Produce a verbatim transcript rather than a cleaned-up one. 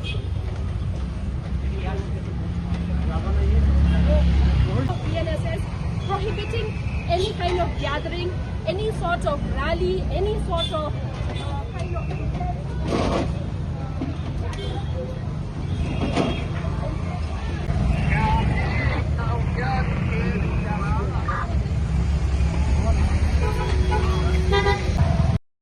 P N S S prohibiting any kind of gathering, any sort of rally, any sort of uh, kind of event.